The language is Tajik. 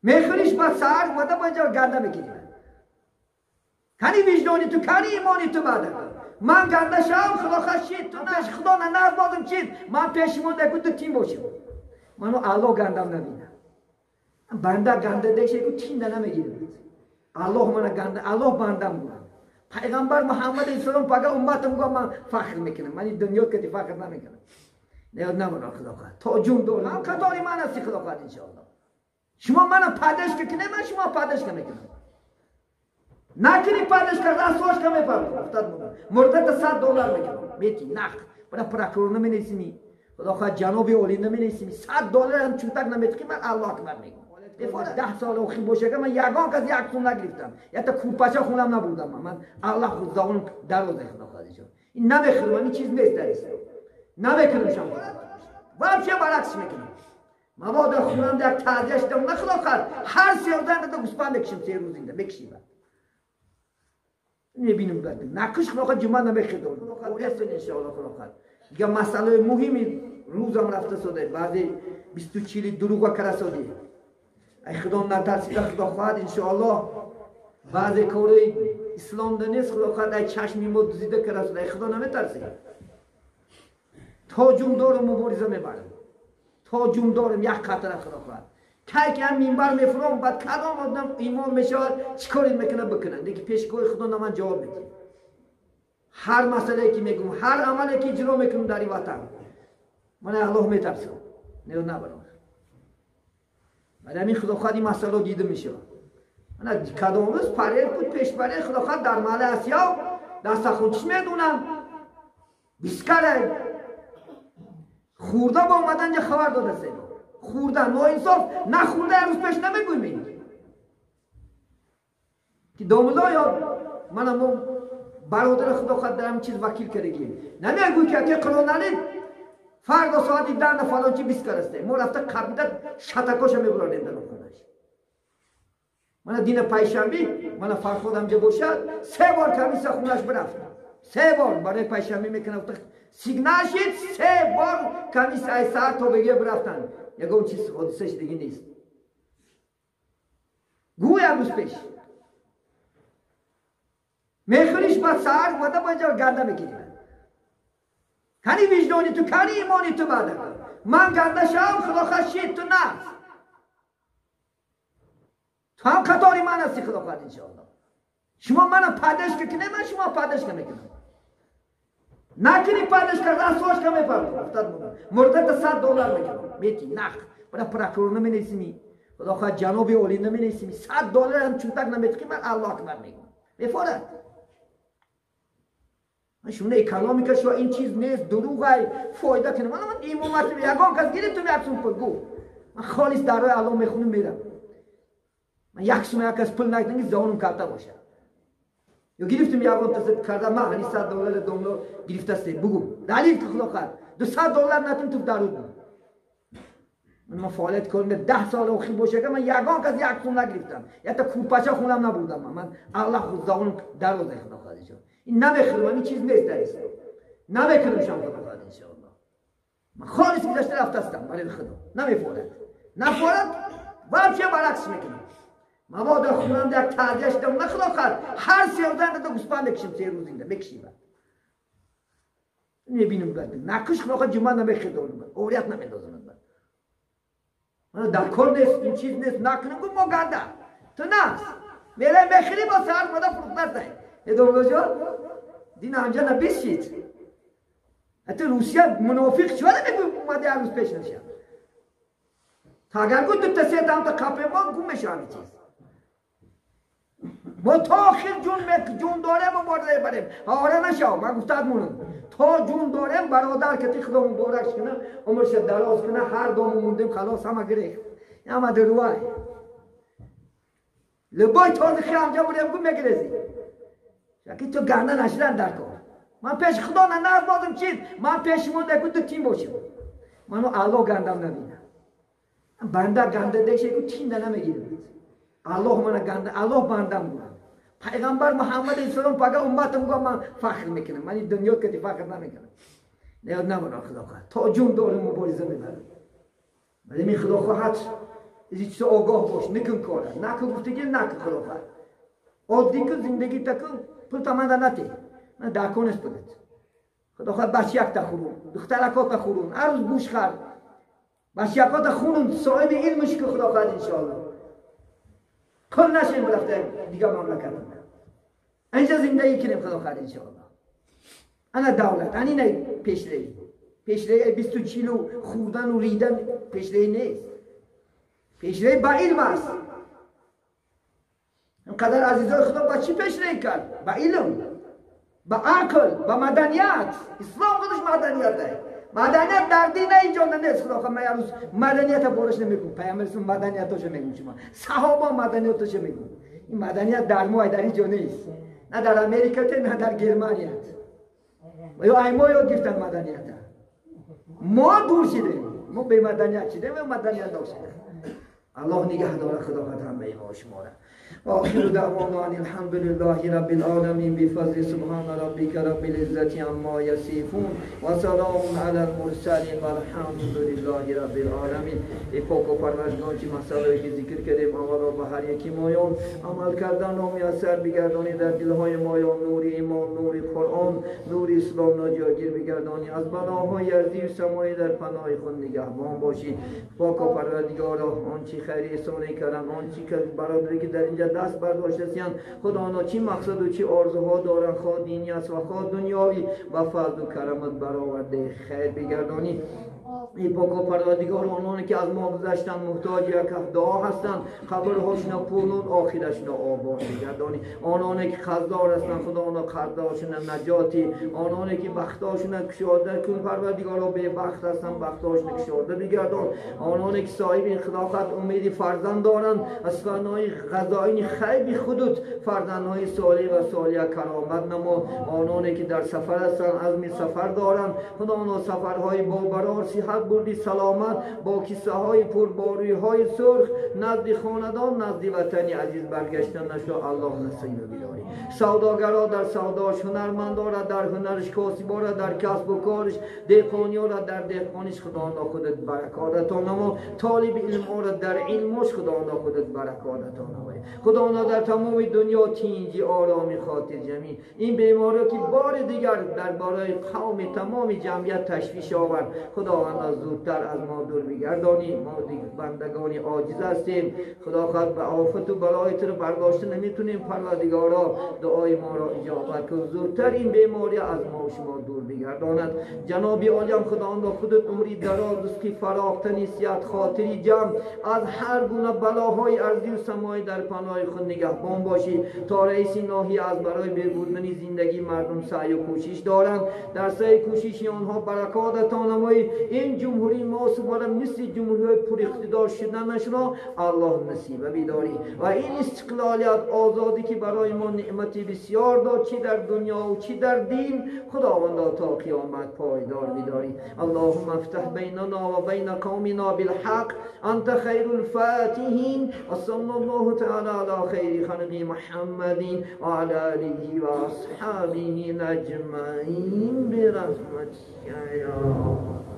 Мехӯриш, ба саҳар омада ба ҷо ганда мекунӣ. Кани виҷдони ту, кани имони ту? Баъда ман ганда шавам, худо хашид, ту наш, худо наз бозм чиз. Ман пеши монда ку ду тин бошам, ману Аллоҳ гандам набина. Банда ганда деше ку тинда намегирад. Аллоҳ мана ганда, Аллоҳ бандам гӯ. Пайғамбар Муҳаммад алайҳиссалом пага умматам гӯ, ман фахр мекунам. Ман ин дунё кати фахр намекунам. Неёд намонам, худо хоҳад. То ҷун дорам, ҳам қатори ман ҳасти, худо хоҳад, иншоаллоҳ. Шумо мана поддержка кунед, ман шумо поддержка мекунам. Накунӣ поддержка, расвошка мепардом. Мурдата 100 доллар мекунам. Мети нақ. Бара прокурор наменесими. Худо хоҳад, ҷаноби олӣ наменесими. 100 долларам чунтак наметиқи, ман Аллоҳ акбар мегӯм. 10 сол охир бошага, ман ягон кас як сум нагирифтам. Ята курпача хунам набурдам. Ман Аллоҳ забонам дароза, худо хоҳад. Ин намехӯрам, ин чиз нест дар ислом. Намекунам шам. Вообще баракс мекунам. Мабодо хунам як таъзия шудам, на, худо хоҳад, ҳар 3 рӯза гӯспанд мекушем, 3 рӯзинда мекушим. Мебинем, накуш, худо хоҳад, ҷума намехӯрдам. Иншоаллоҳ, худо хоҳад. Дига масъалаи муҳими рӯзам рафта сода, баъзе бисту чили дуруға кара содӣ. Ай худо натарсида, худо хоҳад, иншоаллоҳ, баъзе корои исломда нест, худо хоҳад, ай чашми мо дузида кара сода. Ай худо наметарсӣ. То ҷун дорам, мубориза мебарам. То ҷун дорам, як қатра, худо хоҳад. Кай ки ҳам минбар мефуром, баъд кадом одам имон мешавад, чӣ коре мекунад, бикунад. Лекин пешгоҳи худо на ман ҷавоб медиҳам. Ҳар масъалае ки мегӯм, ҳар амале ки иҷро мекунам дар ин ватан, ман Аллоҳ метарсам. Не, набарам. Барои ҳамин, худо хоҳад, ин масъало дида мешавад. Ана кадом рӯз парер буд, пешпарер, худо хоҳад, дар маҳаллаи Асиё дастархончиш медонам. Бискарай. Хӯрда ба омадан ҷа хабар дода се. Хӯрда, ноинсоф, нахӯрда рӯз пеш намегӯем. Ки домуло ё мана мо бародари, худо хоҳад, дар ҳамин чиз вакил кардагим. Намегӯй ки аке Қуръоналӣ фардо соати 10 на фалончи бискар асте. Мо рафта қабида шатакоша мебурардем дар хонаш. Мана дина пайшанбӣ, мана Фарход ҳамҷа бошад, се бор комиссия хонаш бирафт. Се бор барои пайшанбӣ мекунад, сигнал шид, се бор комиссия ай саҳар то бегия бирафтанд. Ягон чиз ҳодиса шидагӣ нест. Гӯ як рӯз пеш. Мехӯриш, ба саҳар омада ба ҷо ганда мекунӣ. Кани виҷдони ту, кани имони ту? Баъда ман ганда шавам, худо хашид, ту наз. Ту ҳам қатори ман ҳасти, худо хоҳад, иншоаллоҳ. Шумо мана поддержка кунед, ман шумо поддержка мекунам. Накунӣ поддержка, расвошка мепардом. Мурдата 100 доллар мекунам. Мети нақ. Бара прокурор наменесими. Худо хоҳад, ҷаноби олӣ наменесими. 100 долларам чунтак наметиқи, ман Аллоҳ акбар мегӯм. Мефорад. Ман шумо экономика шуа ин чиз нест, дуруғай, фоида кунам. Ман имомат ягон кас гирифтум як сум пул, гӯ. Ман холис дар роҳи Аллоҳ мехунам, мерам. Ман як сум як кас пул нагирифтам, ки забонам калта бошад. Ё гирифтум ягон таса карда, ман ҳани 100 доллар домло гирифтасте, бугу. Далил ки, худо хоҳад. 200 доллар натун туф даруд. Ман фаъолият корим 10 сол охир бошага, ман ягон кас як сум нагирифтам. Ята курпача хунам набурдам. Ман Аллоҳ забонам дароза, худо хоҳад, иншоаллоҳ. Ин намехӯрам, ин чиз нест дар ислом. Намекунам шам, худо хоҳад, иншоаллоҳ. Ман холис гузашта рафтастам барои худо. Намефорад. Нафорад, вообще баракс мекунам. Мабодо хунам як таъзия шудам, на, худо хоҳад, ҳар 3 рӯза гӯспанд мекушем, 3 рӯзинда мекушим. Мебинем, накуш, худо хоҳад, ҷума намехӯрдам. Орият намендозам. Мана дар кор нест, ин чиз нест, накунем, гу мо ганда. Ту нас. Мерай мехӯрӣ, бо саҳар омада фурӯхтастай. Эдомлоҷон, дин ҳамҷа набисшид. Ҳатто Русия мунофиқ чива намегӯ, омада як рӯз пеш нашад. Та агар гу дута се тамта қапе мо гум мешава ҳамин чиз. Мо то охир ҷун дорем, мубориза мебарем. Ора нашав, ман гуфтаат монам. То ҷун дорем, бародар кати, худо муборак куна, умрша дароз куна, ҳар дому мурдем, халос, ҳама гирехт. Ҳама дурвай. Любой торихи ҳамҷа бурем, гу мегирезӣ. Яки ту ганда нашидан дар кор. Ман пеши худо на наз бозм чиз, ман пеши монда ку ду тин бошам. Ману Аллоҳ гандам набина. Банда ганда деше ку тинда намегирад. Аллоҳ мана ганда, Аллоҳ бандам гӯ. Пайғамбар Муҳаммад алайҳиссалом пага умматам гӯ, ман фахр мекунам. Ман ин дунё кати фахр намекунам. Неёд намонам, худо хоҳад. То ҷун дорам, мубориза мебарам. Вале мин, худо хоҳад. Аз чизо огоҳ бош, накун кора. Накун гуфтагӣ накун худо хоҳад. Оддӣ кун зиндагӣ такун, пул таманда нате. Ман дар кон аст пулат. Худо хоҳад бачаякта хӯрун, духтаракота хӯрун, ҳар рӯз гӯш хар. Бачаякота хӯрун, соҳиби илмш ку худо хоҳад иншоаллоҳ. Қул нашем рафта дигар мамлакат. Инҷа зиндагӣ кунем худо хоҳад иншоаллоҳ. Ана давлат, ани на пешравӣ. Пешравӣ 20-40 хӯрдану ридан пешравӣ нест. Пешравӣ ба илм аст. Инқадар азизои худо ба чӣ пешравӣ кард? Ба илм, ба ақл, ба маданият. Ислом худаш маданият аст. Маданият дар дин инҷо нест. Худо хоҳад ман як рӯз маданията бораш намегӯм. Паямбар маданиятошо мегӯм шумо. Саҳоба маданиятошо мегӯм. Ин маданият дар мо дар инҷо нест. На дар Америкате, на дар Германият. Ё ай мо ёд гирифтан маданията. Мо дур шидем. Мо бемаданият шидем ва маданият доштем. Аллоҳ нигаҳ дорад худо хоҳад ҳамаи мо шуморо. وآخر دعوانا أن الحمد لله رب العالمين بفضل سبحان ربك رب العزة عما يصفون وسلام على المرسلين والحمد لله رب العالمين. ای پاک و پروردگار که مسئله که ذکر کردیم اولا به هر یکی مایان عمل کردن را میسر بگردانی، در دلهای مایان نور ایمان، نور قرآن، نور اسلام را جاگیر بگردانی، از بلاهای ارضی و سمایی در پناه خود نگهبان باشی. پاک و پروردگار آنچه خیر احسان کردن، آنچه که برادری که در اینجا دست برداشتند، خدا آنها چی مقصد و چی آرزوها دارند، خواه دینی است و خواه دنیایی، و فضل و کرمت برآورده خیر بگردانی. ای پاک و پروردگار آنانی که از ما گذشتند محتاج یک دعا هستند، قبرهاشون پولون آخرشون آباد بگردانی. آنانی که قرضدار هستند خدا آنها قرضدارشون نجاتی، آنانی که بختاشون کشاده کن پروردگارا به بخت هستند بختاشون کشاده بگردان. آنانی که صاحب این خلافت امید فرزند دارند، از فنای غذاین خیب خودت فرزندهای صالح و صالحه کرامت نما. آنانی که در سفر هستند عزم سفر دارند، خدا آنها سفرهای با برار صحت بردی سلامت با کیسه های پرباروی های سرخ نزد خاندان نزد وطنی عزیز برگشتن نشو الله نصیب بیداری. سوداگرا در سوداش، هنرمندا را در هنرش، کاسبا را در کسب و کارش، دهقانیا را در دهقانیش خدا آنها خودت برکات عطا نما. طالب علم را در علمش خدا آنها خودت برکات عطا نما. خدا آنها در تمام دنیا تینجی آرامی خاطر جمعی. این بیماری که بار دیگر در بالای قوم تمام جمعیت تشویش آورد، خداوند زودتر از ما دور بگردانی. ما بندگانی عاجز هستیم، خدا خود به آفت و بلای تو رو برداشته نمیتونیم. پروردگارا دعای ما را اجابت کن، زودتر این بیماری از ما و شما دور بگرداند. جناب عالیم خداوند خودت عمری دراز، رزقی فراخ، تنی صحت، خاطری جمع، از هر گونه بلاهای ارضی و سمایی در پناه خود نگهبان باشی. تا رئیس ناحیه از برای بهبودن زندگی مردم سعی و کوشش دارند، در سعی کوشش آنها برکات عطا نمایی. این جمهوری ما سواره مثل جمهوری پر اقتدار شدنش را الله نصیب بیداری و این استقلالیت آزادی که برای ما نعمتی بسیار داد، چی در دنیا و چی در دین، خداوند تا قیامت پایدار بیداری. اللهم افتح بیننا و بین قومنا بالحق انت خیر الفاتحین و صلی الله تعالی علی خیر خلق محمد و علی آله و اصحابه اجمعین برحمتک یا